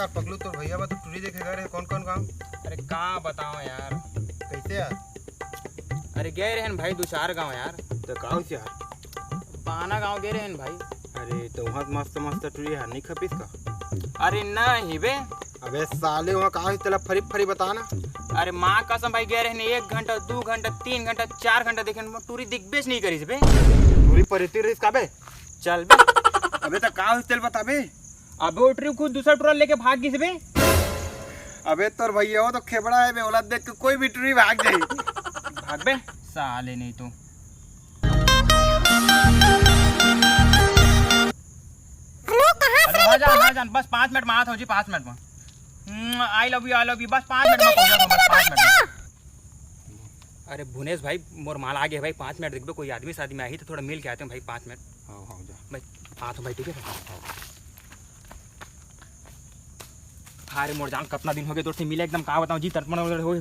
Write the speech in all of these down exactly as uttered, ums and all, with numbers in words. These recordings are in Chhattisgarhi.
पगलू, तोर भैया बा तो टूरी देखे गए रहे, कौन कौन गाँव? अरे का बताओ यार। कैसे यार? अरे गए रहन भाई दो चार गाँव यार। तो का होइस यार? बाना गाँव गए रहन भाई। अरे तो वहाँ मस्त मस्त टूरी है, नहीं खपिस का? अरे नहीं बे। अबे साले, वहाँ का होइस तेला फरी फरी बता ना। अरे माँ कसम भाई, गए रहन एक घंटा, दो घंटा, तीन घंटा, चार घंटा देखे, टूरी दिखबेच नहीं करिस बे। टूरी परेती रहिस का बे? चल बे। अबे तो का होइस तेला बता बे। अबे वो टूरी खुद दूसरा टूरा लेके भाग गिस बे। अबे तोर भैया वो तो खेबड़ा है बे, ओला देख के कोई भी टूरी भाग जाई। भाग बे साले, नहीं तो। हेलो, कहाँ से हेलो, हाँ जान, हाँ जान, बस पाँच मिनट में आत हो जी, पाँच मिनट में। हम्म, I love you, I love you, बस पाँच मिनट में पहुँचा था, बस पाँच मिनट में। अरे भुनेश भाई, मोर माल आ गया भाई, पाँच मिनट देखबे, कोई आदमी सादमी आही तो थोड़ा मिल के आते हैं भाई, पाँच मिनट। हाँ, हाँ, जा। भाई, आत हो भाई, ठीक है? अरे मोर जान, कितना दिन हो गए तोर से मिले, एकदम का बताऊं जी, तड़पन वगैरह हो।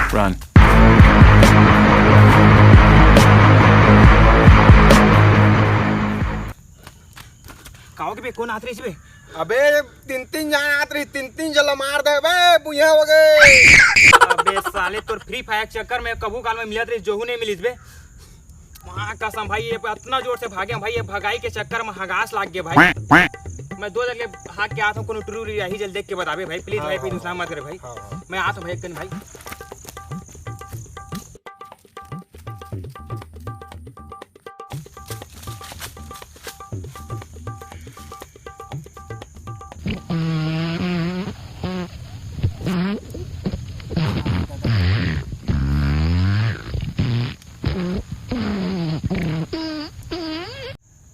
Run। का हो गए बे, कौन आत रहिस बे? अबे तीन तीन जन आत रहिस, तीन तीन जन ला मार दे बे, बुढ़िया हो गए। अबे साले, तोर Free Fire चक्कर में कभू काल में मिलत रहिस, जोहू नहीं मिलिस बे। माँ कसम भाई, ये इतना जोर से भागे भाई, ये भगाई के चक्कर में हगास लाग गए भाई। मैं दो जगह भाग के आता हूँ, कोनो टूरी आही, जल्दी देख के बताबे भाई, please भाई, please, हाँ, गुस्सा मत करे भाई। हाँ, हाँ। मैं आता हूँ भाई, एक कन भाई।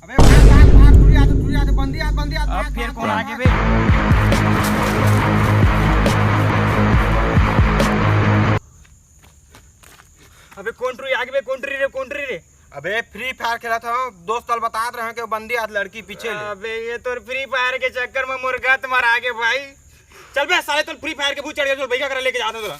अबे भाग, भाग, भाग, टूरी आत, टूरी आत, बंदी आत, बंदी आत, अब भाग, फिर भाग, कौन भाग, आगे भाग। बे? अबे कौन टूरी आगे बे, कौन टूरी रे, कौन टूरी रे? अबे Free Fire खेलत हूँ, दोस्त ल बतात रहे कि बंदी आत लड़की पीछे ले। अबे ये तो Free Fire के चक्कर में मुर्गा तुम्हारा आगे भाई। चल बे साले, तो Free Fire के भूत चढ़ गया, चल भैया करा लेके जाता हूँ तोला।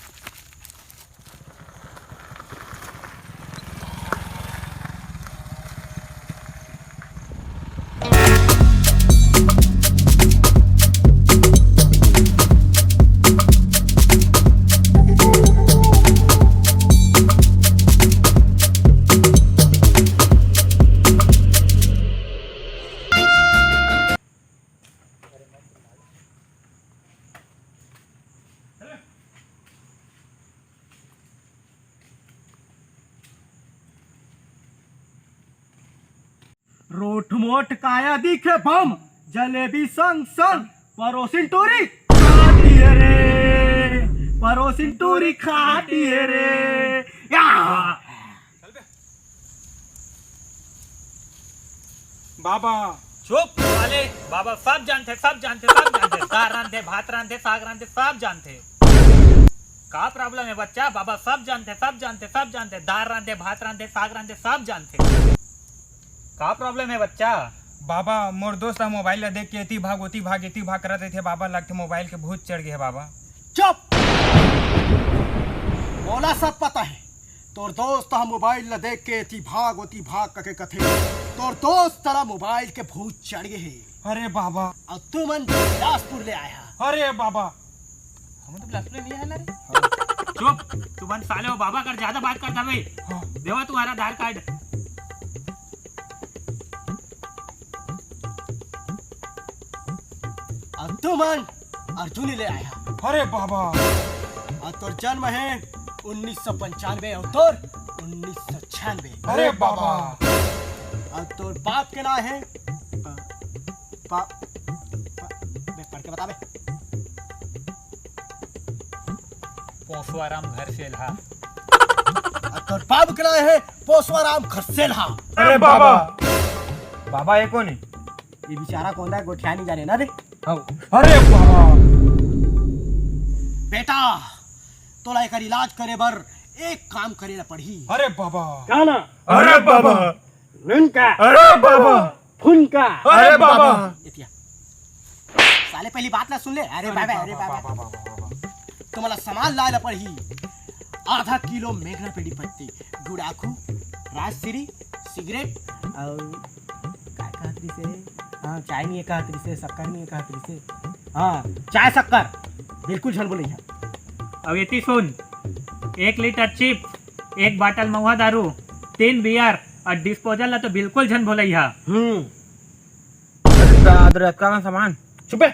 रोठ मोठ काया दिखे बम, जलेबी संग संग परोसिन टूरी खाटी है रे, परोसिन टूरी खाटी है रे। या! बाबा। चुप साले, बाबा सब जानथे, सब जानथे, सब जानथे। दाल रांधे, भात रांधे, साग रांधे, सब जानथे। का problem है बच्चा? बाबा सब जानथे, सब जानथे, सब जानथे। दाल रांधे, भात रांधे, साग रांधे, सब जानथे। का problem है बच्चा? बाबा, मोर दोस्त ह मोबाइल ला देख के एती भाग, ओती भाग, एती भाग करत रहिथे बाबा, लगथे मोबाइल के भूत चढ़ गे हे बाबा। चुप! मोला सब पता है। तोर दोस्त ह मोबाइल ला देख के एती भाग, ओती भाग कके कथे। तोर दोस्त ला मोबाइल के भूत चढ़ गे हे। अरे बाबा। अउ तुमन बिलासपुर ले आए हा। अरे बाबा। हम तो बिलासपुर ले नहीं आए ना रे। चुप, तुमन साले हो बाबा कर ज्यादा बात करता बे। हाँ। देवा तुम्हारा आधार कार्ड। अउ तुमन अर्जुन ही ले आया। अरे बाबा। अउ तोर जन्म है उन्नीस सौ पंचानवे अउ तोर उन्नीस सौ छियानवे। अरे बाबा। अउ तोर बाप के नाम है, अ, पा-, पा-, बे, पढ़ के बता बे। पोसवाराम घर सेलहा। अउ तोर बाप के नाम है पोसवाराम घर सेलहा। अरे बाबा। बाबा, ये कौन है? ये बेचारा कौन है, गोठिया नहीं जाने ना रे। हाँ। अरे बाबा। बेटा, तोला एकर इलाज करे बर एक काम करे ला पड़ही। अरे बाबा। का ना? अरे बाबा। नुनका। अरे बाबा। फुनका। अरे बाबा। एतिया। साले पहली बात ला सुन ले। अरे बाबा, अरे बाबा। तुमला सामान लाए ला पड़ही। आधा किलो मेघना पेड़ी पत्ती, गुड़ाखू, राजश्री, सिगरेट अउ का कहत रहिसे? हाँ, चाय नहीं है कहत रिसे, शक्कर नहीं है कहत रिसे। हाँ, चाय शक्कर बिल्कुल झन बोलइहा। अब एती सुन, एक लीटर चिप्स, एक बाटल महुआ दारू, तीन बियर अउ डिस्पोजल ला तो बिल्कुल झन भुलइहा। हम्म। अरे दाद रे, अतका कन सामान। चुप बे।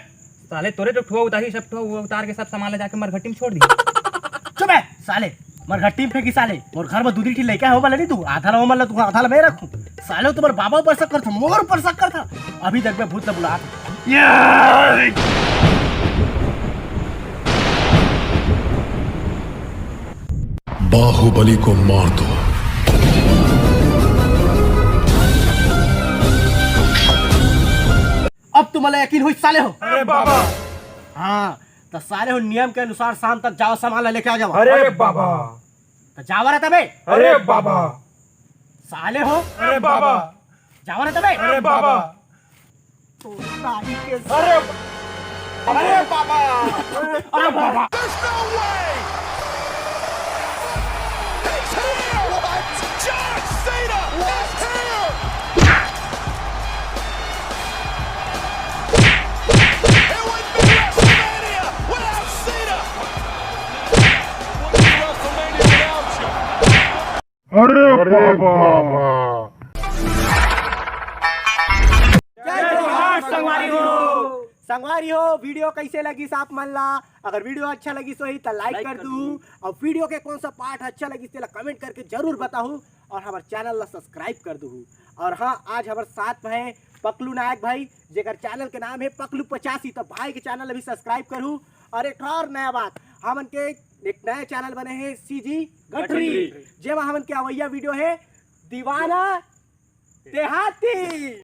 साले तोरे तो ठुआ उतारी, सब ठुआ उतार के सब सामान ले जाके मरघट्टी में छोड़ दी। चुप बे साले, मरघट्टी में फेंकी साले। मोर घर में दू तीन ठी लइका हे, ओमन ल नहीं तू, आधा ला ओमन ल तू, आधा ला मैं रखूं। साले तुम्हर बाबा ऊपर शक करथा, मोर ऊपर शक करथा। अभी तक मैं भूत ला बुलात। बाहुबली को मार दो। अब तुम्हला यकीन होइस साले हो? अरे बाबा। हाँ, त साले हो नियम के अनुसार शाम तक जावा, सामान ला लेके आ जावा। अरे बाबा। त जावा रहता बे। अरे बाबा। साले हो। अरे बाबा। जावा रहता बे। अरे बाबा। तो साली के अरे, अरे बाबा। अरे बाबा। There's no way! He's here! What? John Cena is here! It wouldn't be WrestleMania without Cena! Wouldn't be WrestleMania without you! अरे बाबा। जय जोहार संगवारी हो। संगवारी हो, वीडियो कैसे लगिस आप मन ला? अगर वीडियो अच्छा लगिस होही त लाइक कर दू, अउ वीडियो के कौन सा पार्ट अच्छा लगिस तेला कमेंट करके जरूर बताहू, अउ हमर चैनल ला सब्सक्राइब कर दू। अउ हाँ, आज हमर साथ में हे पकलू नायक भाई, जेकर चैनल के नाम हे पकलू पचासी। त भाई के चैनल ला भी सब्सक्राइब करहू। अउ एक और नया बात, हमन के एक नया चैनल बने हे सीजी गठरी, गठरी। जेमा हमन के अवइया वीडियो हे दीवाना देहाती।